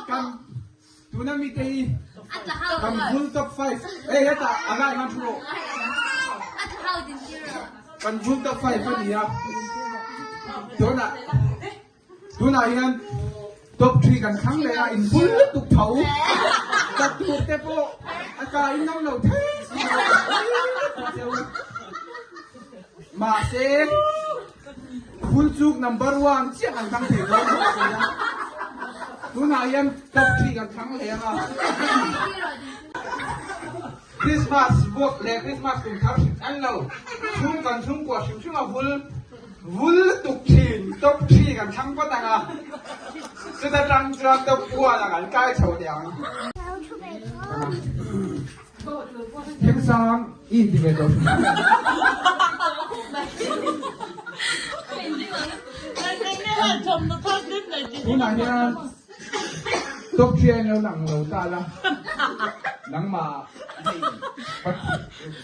Kan tuna mite hi kan vul top 5. Ei hetah a lai nan thu rawh. Kan vul top 5 a ni a. Tunah Tunah hian top three kan thlang leh a, in bul lutuk tho. Ka tur te pawh a ka in lo lo thei si lo a. Mahse, phul chuk number one chiah kan thlang thei dawn bawk si a. Tunah hian top three kan thlang leh ang a. Christmas vuak leh Christmas kum thar hrim an lo. Chhung kan chhungkua hrim hrim a vul vul lutuk thin top three kan thlang phawt ang a, chuta tang chuan top one ah kan kai chho teh ang. Thlengsang i inti ve tawh hrim hrim. Tunah hian Top three a inlo lang lo ta la, nangmah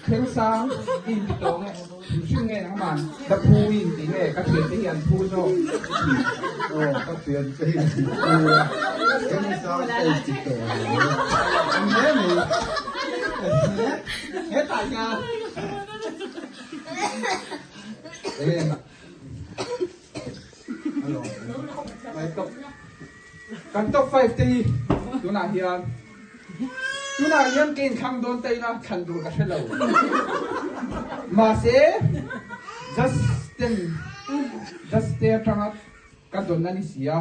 thleng sang i inti tawh nge, hrim hrim nge nangmah ka phu i inti nge, ka thiante hi an phu zawk i ti. Aw, ka thiante hi an phu a, thleng sang ka inti tawh lo a, ang hle mai. Hetah hian eng Kan top 5 te hi tunah hian tunah hian ka inthlang dawn ta ila thlan tur ka hre lo. Mahse Justin Juste atanga ka dawn a ni si a,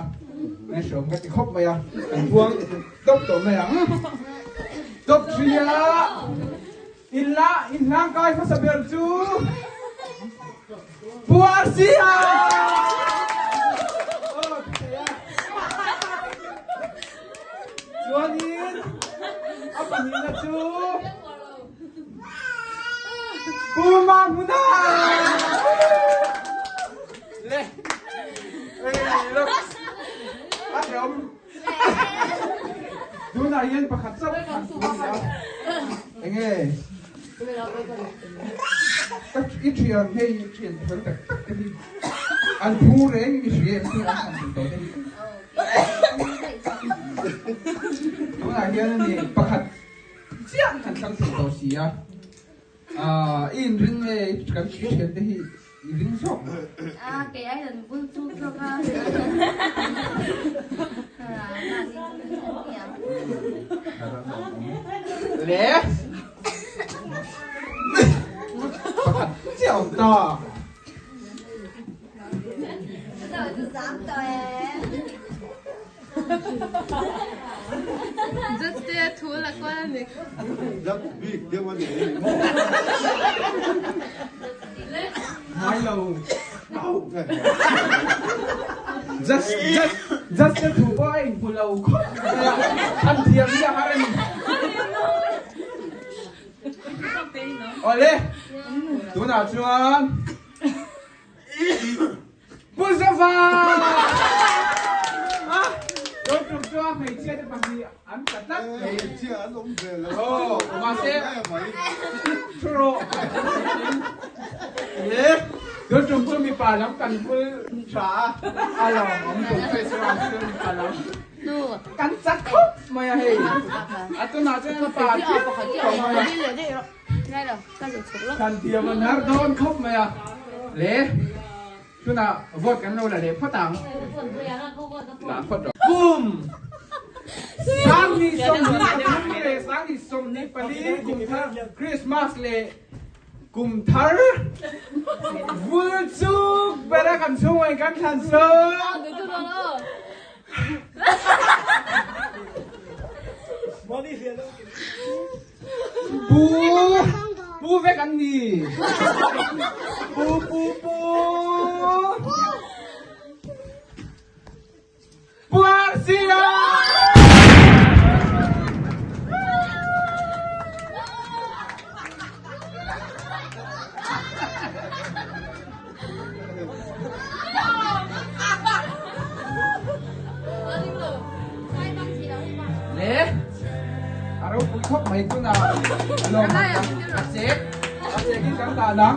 ngai hreawm ka ti khawp mai a, kan buang top tawh mai ang. Top 3 a Inla inhlangkai hmasa ber chu Pu Arsia! Chuanin a pahnihna chu Pu Mahmuna! Le, a hreawm. Tunah hian pakhat chauh an thu a ni a. Enge? Ka i thian hei i thian fel tak tak te hi an phu reng i hria em chu an han tih tawh te hi. Tunah hian a ni pakhat chiah kan thlang thei tawh si a. I inring nge kan thian te hi i ring zawk maw? Kei ai an bul chuk zawk a. Le pakhat chiah awm ta. Just thu la kual a ni. Zat bik deuh a ni ei maw? Ngai lo. Just just just te thu pawh a inhmu lo khawp mai a, an thiam hi a har a ni. Awle, tunah chuan Pu Zova! A, tun tum chuan hmeichhia te pahnih an tla tlat mai. Hmeichhia an awm ve lo. Aw, mahse thu rawh. Le, tun tum chu mipa lam kan bul tha a, a lawmawm tum phei chuan chu mipa lam kan chak khawp mai a hei. A tunah chuan mipa chiah tawh mai a. Kan thiam an har dawn khawp mai a, le tunah vote kan lo la leh phawt ang. La phawt rawh. Kum 23 leh 24 kum thar Christmas leh kum thar vul chuk bera kan chhungah in kan thlan sawn. Pu pu vek an ni. Pu pu pu. Pu Arsia! Le a ropui khawp mai tunah lawm a chek a chek in kan dah dang.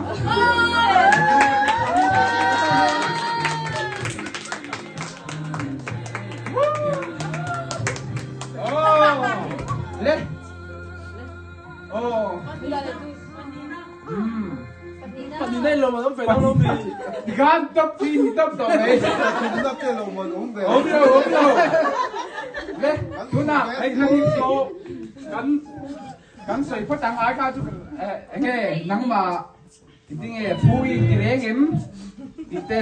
Tikhan top 3 ni top tawh mai. Pathumna te lo man awm ve. Awm lo, awm lo. Le, tunah hei kha hi chu kan kan sawi phawt ang ai kha chu enge nangmah tinge phu i ti reng em tih te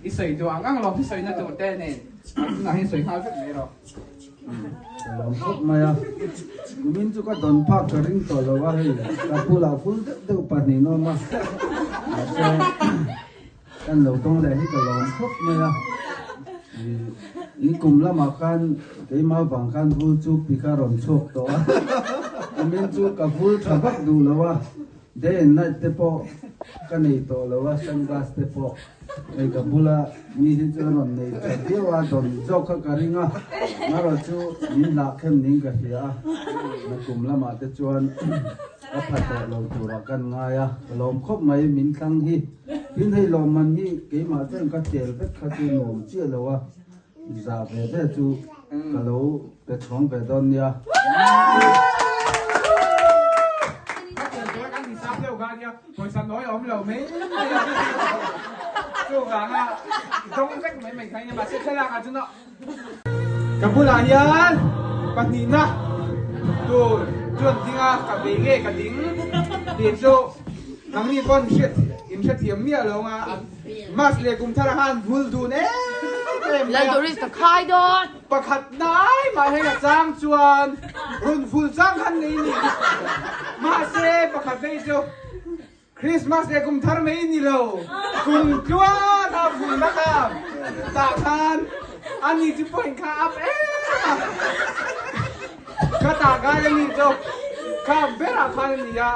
i sawi duh ang ang lo i sawina tur te nen tunah hian sawi nghal vek mai rawh. Ka lawm khawp mai a, kumin chu ka dawn phak ka ring tawh lo a hei ka bulah ful deuh deuh pahnih awm a mahse kan lo tawng leh hi ka lawm khawp mai a in kum lamah khan keimah vang khan vul chu pi kha rawn chhuak tawh a kumin chu ka vul tha vak duh lo a day and night te pawh ka nei tawh lo a sunglass te pawh. Hei ka bula mi hi chu a rawn nei tha viau a, dawn zawk kha ka ring a, marawh chu min hlah khem ning ka hria a, nakum lamah te chuan ka pha tawh lo turah kan ngai a, ka lawm khawp mai min thlang hi, tin hei lawmman hi keimah chuan ka tel vek kha chu nuam chiah lo a, zah ve ve chu ka lo pe chhawng ve dawn nia. Ka tel tur kan hisap deuh kha ania. Pawisa nawi awm lo mai mai a chuvanga dawng vek mai mai kha nia mahse thlalak ah chuan ka bulah hian pahnihna tur chuan ding a ka vei nge ka ding tih chu nangni pawn hriat in hrethiam miah lo anga mas leh kum thar ah khan vul dun em em mai a pakhat nai mah heng a chang chuan rawn vul chang khan nei ni mahse pakhat vei chu Christmas leh kum thar mai ni lo kum tluan a vul na kha tah khan ani chu point kha up em a ka tah khan ani chu kha berah khan ani a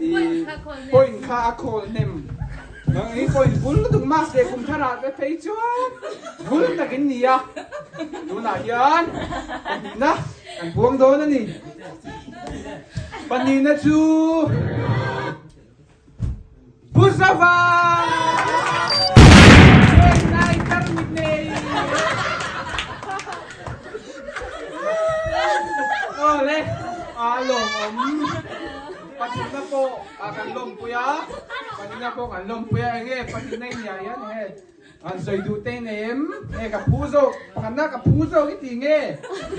i point kha a khawl hnem. Nang hi pawhin vul lutuk mask leh kum thar ah te phei chuan vul tak in ni a, tunah hian pahnihna kan buang dawn a ni. Pahnihna chu Pu Zava! Chennai tarmit nei! Awle, a lawmawm. Pahnihna pawh kan lawmpui a, pahnihna pawh kan lawmpui a, enge pahnihna i nia hian enge an sawi duh te nei em? Nge ka phu zawk, pakhatna ka phu zawk i ti nge?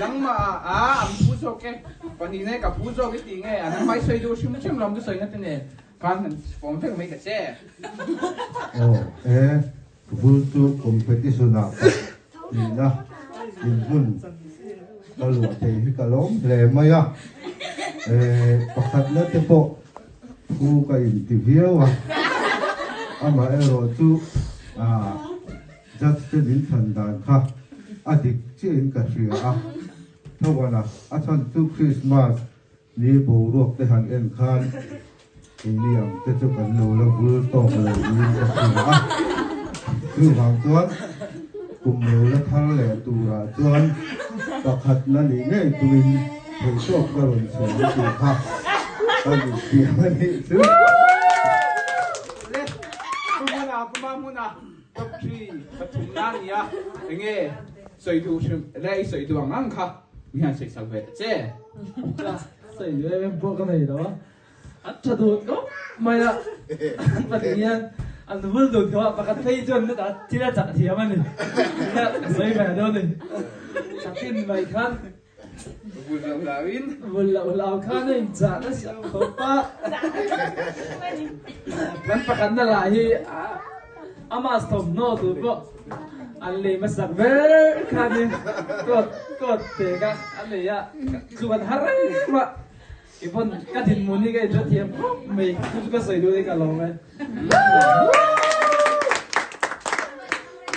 Nangmah ah a an phu zawk e, pahnihna hi ka phu zawk i ti nge? An hmai sawi duh hrim hrim lawm chu sawina te nen khan han fawm vek mai ta che. Aw e, vul chu competition ah pahnihna inhmun ka luah thei hi ka lawm hle mai a, pakhatna te pawh thu ka inti viau a, amaherawh chu judge te min chhan dan kha a dik chiahin ka hria a, Thowana a chhan chu Christmas Ni boruak te han en khan keini ang te chu kan lo la vul tawk lo niin ka hria a, chuvang chuan kum lo la thar leh turah chuan pakhatna nih ngei tumin theihtawp ka rawn chhuah ang tih kha ka infiam a nih chu. Le, pu hmuna, pu Mahmuna, top 3 pathumna a ni a, enge sawi duh hrim le i sawi duh ang ang kha. Mi han sawi sak ve ta che. Sawi duh em em pawh ka nei lo a, an tha dun khawp mai a, an pahnih hian an vul dun khawp a, pakhat phei chuan hetah thil a chah thiam a ni, nia ka sawi ve dawn a ni, thlatin mai khan vul loh hlau in vul loh hlau khan a inchah nasa khawp a, kan pakhatna lah hi Ama thawmhnaw tur pawh an lei hmasak ber khanin coat coat te kha a nei a, tluk an har em a, kei pawn ka dinhmun hi ka inhrethiam khawp mai, chu chu ka sawi duh hi ka lawm e.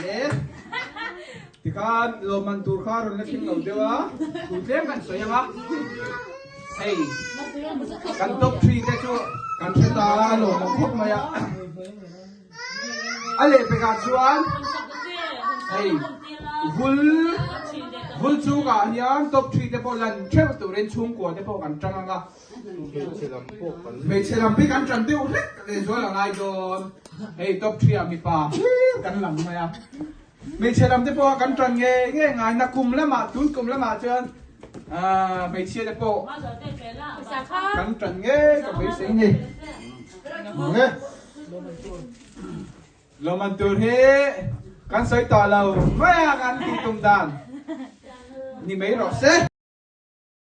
Le tikhan lawmman tur kha rawn la thleng lo deuh a, thu tlem kan sawi ang a, hei kan top 3 te chu kan hre ta a lawmawm khawp mai a. A lehpekah chuan hei vul vul chungah hian top 3 te pawh lan theuh turin chhungkua te pawh kan tang ang a. Hmeichhe lam hi kan tan deuh hlek lehzual a ngai dawn. Hei top 3 ah mipa hlir kan lang mai a. Hmeichhe lam te pawh kan tan ngei ngei ngai nakum lamah tun kum lamah chuan hmeichhia te pawh kan tan ngei ka beisei ni. Lawmman tur hi kan sawi tawh lo mai a kan tih tum dan ni mai rawh se.